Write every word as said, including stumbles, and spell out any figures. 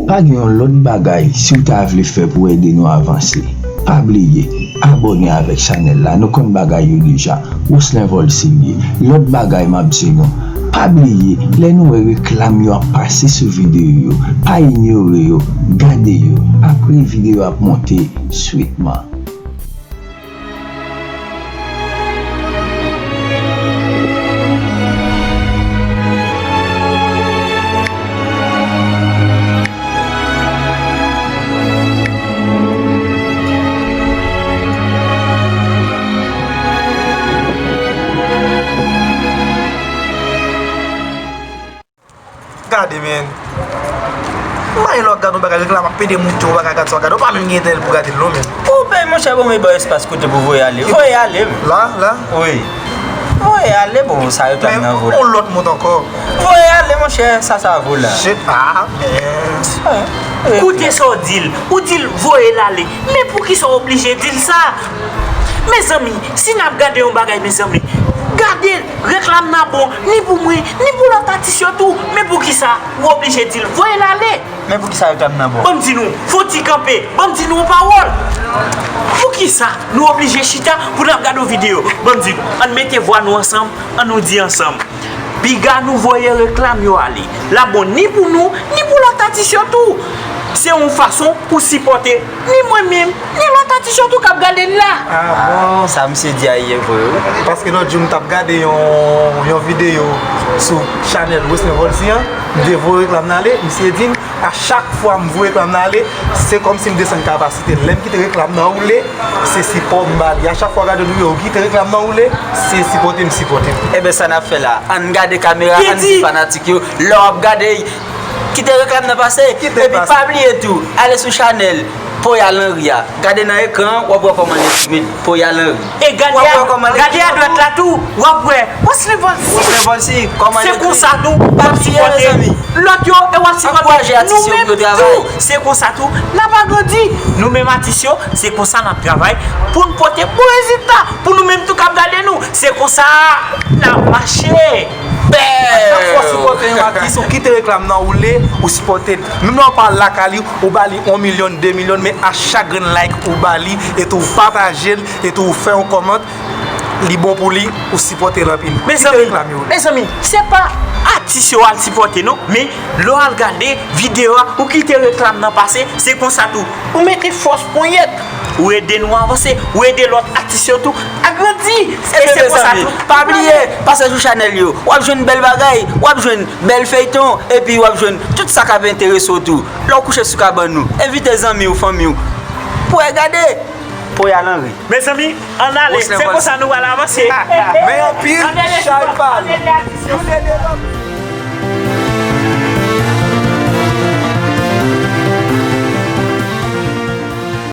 Pa gen yon lòt bagay si w ta vle fè pou ede nou avanse. Pa bliye, abòne avèk chanèl la, nou konn bagay yo deja. Roslin Volcy l ye. Lòt bagay m ap di nou, pa bliye, lè nou wè reklam yo ap pase sou videyo yo, pa inyore yo, gade yo. Apre videyo ap monte switman. Gade, men. Mwen lè w ap gade yon bagay, reklame ap pede moute, ou pa ka gade sa w ap gade, ou pa menm gen entènèt pou gade l non, men. Ou pè, monchè, bon, men ba w espas kote pou voye ale. Voye ale, men. La, la? Wi. Voye ale, bon, sa reklam nan vo la. Men, yon lòt mond ankò. Voye ale, monchè, sa, sa vo la. Shit, ah, men. Koute sa w di l. Ou di l voye l ale. Men poukisa w oblije di l sa? Mezanmi, si n ap gade yon bagay, mezanmi, gade l, reklam nan bon, ni pou mwen, ni pou lòt atis yo tou. Men poukisa ou oblije di l voye l ale? Men poukisa reklam nan bon? Ban m di nou, fò w ti kanpe, ban m di nou yon pawòl. Poukisa nou oblije chita pou n ap gade yon videyo? Ban m di nou, ann mete vwa nou ansanm, ann nou di ansanm. Piga nou voye reklam yo ale. L ap bon ni pou nou, ni pou lòt atis yo tou. Se yon fason pou sipòte ni mwen menm, ni lòt atis yo tou k ap gade n la. Ah bon? Sa misye di a ye vre, wi. Paske lòt jou m t ap gade yon, yon videyo sou chanèl Wesley Volcy an, m te voye reklam nan ale, misye di m, a chak fwa m voye reklam nan ale, se kòmsi m desann kapasite l. Lè m kite reklam nan woule, se sipò m ba li. A chak fwa w gade yon videyo, ou kite reklam nan woule, se sipòte m sipòte l. Enben, sa n ap fè la? Ann gade kamera, ann di fanatik yo, lè w ap gade, kite reklam nan pase, epi pa bliye tou, ale sou chanèl Poyal Henry a. Gade nan ekran an, w ap wè kòman l entimid. Poyal Henry. E gade a, gade adwat la tou, w ap wè Wesley Volcy. Wesley Volcy, kòman l ekri? Se konsa tou w ap sipòte lòt yo e w ap sipòte nou menm tou. Se konsa tou n ap agrandi. Nou menm atis yo, se konsa n ap travay pou n pote bon rezilta pou nou menm tou k ap gade nou. Se konsa n ap mache. A chak fwa w sipòte yon atis, ou kite reklam nan woule, ou sipòte l. Menm lè w pa al lakay li, ou ba li yon milyon, de milyon, men a chak grenn like ou ba li, etou ou pataje l, etou ou fè yon kòmant, li bon pou li, ou sipòte l anpil. Kite reklam yo woule. Mezanmi, se pa atis yo al sipòte non, men lè w al gade videyo a, ou kite reklam nan pase, se konsa tou. Ou mete fòs ponyèt. Ou ede nou avanse, ou ede lòt atis yo tou agrandi. E se konsa tou. Pa bliye, pase sou chanèl yo. W ap jwenn bèl bagay, w ap jwenn bèl feyton, epi w ap jwenn tout sa k ap enterese w tou. Lè w kouche sou kabann ou, envite zanmi w, fanmi w pou w gade Poyal Henry. Mezanmi, ann ale, se konsa nou pral avanse. Men anpil, chay pale. Youn ede lòt.